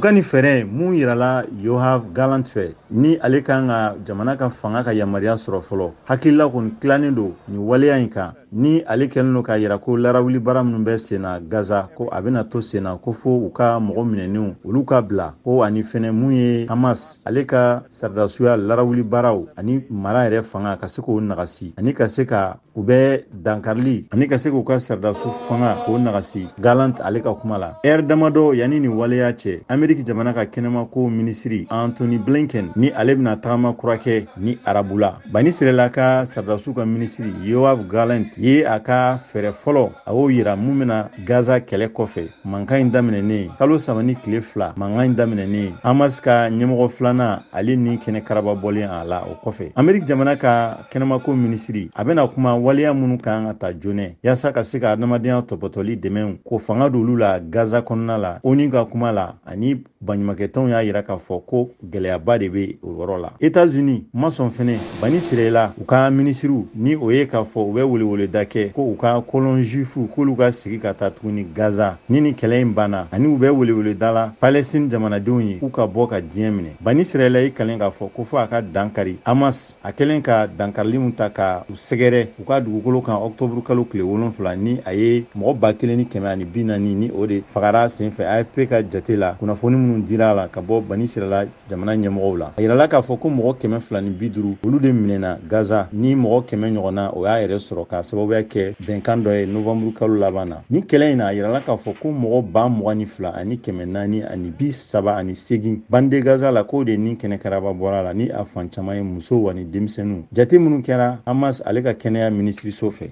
U ka nin fɛɛrɛ mun yirala Yoav Gallant fɛ, ni ale kan ka jamana ka fanga ka yamaruya sɔrɔ fɔlɔ, hakilila kɔni tilannen don nin waleya in kan, ni ale kɛlen don k'a yira ko larawuli baara minnu bɛ sen na Gaza, ko a bɛna to sen na, ko fo u ka mɔgɔ minɛnenw olu ka bila, ko ani fɛnɛ mun ye Hamas ale ka sardasuya larawuli baaraw ani mara yɛrɛ fanga ka se k'o nagasi, ani ka se ka u bɛ dankarili, ani ka se k'u ka sardasu fanga k'o nagasi. Gallant ale ka kuma la, ɛri damadɔ yanni nin waleya cɛ, Ameriki jamana ka kɛnɛmako minisiri Antony Blinken ni ale bɛna tagama kura kɛ ni arabula. Bani Sirela ka sardasuw ka minisiri Yoav Gallant ye a ka fɛɛrɛ fɔlɔ a y'o yira mun bɛna Gaza kɛlɛ kɔfɛ. Mankan in daminɛnen kalo 3 ni tile 2, mankan in daminɛnen Hamas ka ɲɛmɔgɔ filanan ale ni kɛnɛ karaba bɔlen a la. O kɔfɛ, Ameriki jamana ka kɛnɛmako minisiri a bɛna kuma waleya minnu kan ka ta joona yaasa ka se ka adamadenya tɔpɔtɔli dɛmɛw ko fanga don olu la Gaza kɔnɔna la. ONU ka kuma la ani baɲumankɛtɔnw y'a yira k'a fɔ ko gɛlɛyaba de bɛ o yɔrɔ la. États-Unis ma sɔn fɛnɛ Bani Sirela u ka minisiriw ni o ye k'a fɔ u bɛ weleweleda kɛ ko u ka colon juifu k'olu ka sigi ka taa tuguni Gaza ni nin kɛlɛ in banna, ani u bɛ weleweleda la Palestine jamanadenw ye k'u ka bɔ ka diɲɛ minɛ. Bani Sirela y'i kalen k'a fɔ ko fo a ka dankari Hamas a kɛlen ka dankarili min ta ka u sɛgɛrɛ u ka dugukolo kan octobre kalo tile 7, ni a ye mɔgɔ 1440 ni o de fagara senfɛ AFP ka jate la. Kunnafoni minnu dira a la ka bɔ Bani Sirela jamana ɲɛmɔgɔw la, a yirala k'a fɔ ko mɔgɔ 250 olu de minɛna Gaza, ni mɔgɔ 100 ɲɔgɔnna o y'a yɛrɛ sɔrɔ k'a sababuya kɛ bɛnkan dɔ ye novembre kalo laban na. Ni kɛlɛ in na, a yirala k'a fɔ ko mɔgɔ 22,438 bande Gaza la, k'o de ni kɛnɛ karaba bɔra la, ni a fan caman ye musow ani denmisɛnninw. Jate minnu kɛra Hamas ale ka kɛnɛya minisiriso fɛ.